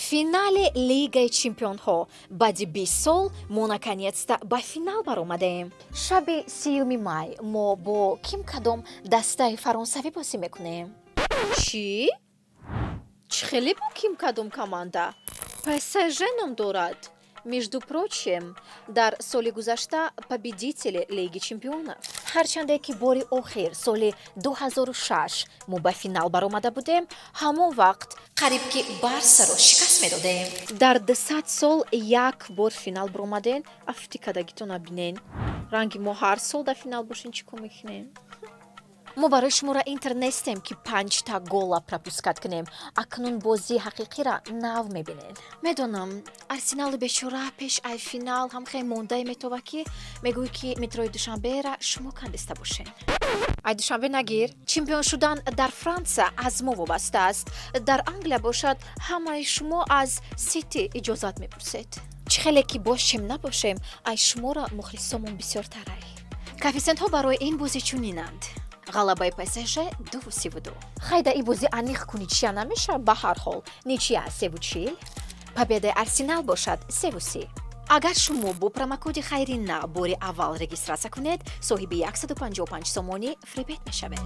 Финали Лигаи чемпионҳо. Баъди 20 сол мо наконец-то ба финал баромадем. Шаби 30-уми май мо бо ким кадом дастаи фаронсавӣ бозӣ мекунем. Чӣ? Чӣ хеле бо ким кадом команда? ПСЖ ном дорад. Между прочим, дар соли гузашта победители Лиги чемпионов. Ҳарчанде ки бори охир соли 2006 мо ба финал баромада будем, ҳамон вақт қариб ки Барсаро шикаст медодем. Дар 200 сол як бор финал баромаден, афти кадагитона бинен. Ранги мо ҳар сол дар финал бошем, чӣ кор мекунем? Мо барои шуморо Интер нестем, ки панҷта гола пропускать кунем. Акнун бозии ҳақиқиро нав мебинед. Медонам, Арсенали бечора пеш ай финал ҳам хеле мондае метова, ки мегӯӣ, ки метрои Душанбера шумо кандиста бошед. Ай Душанбе нагир. Чемпион шудан дар Франса аз мо вобаста аст. Дар Англия бошад, ҳамаи шумо аз Сити иҷозат мепурсед. Чӣ хеле ки бошем, набошем, ай шуморо мухлисомон бисёртарай. Коэффисиентҳо барои ин бозӣ чунинанд: ғалабаи ПСЖ 2,32. Хайда, ин бозӣ аниқ ку ничья намешавад, ба ҳар ҳол ничья 3,40, победаи Арсенал бошад 3,30. Агар шумо бо промокоди хайрина бори аввал регистрация кунед, соҳиби 155 сомонӣ фрибет мешавед.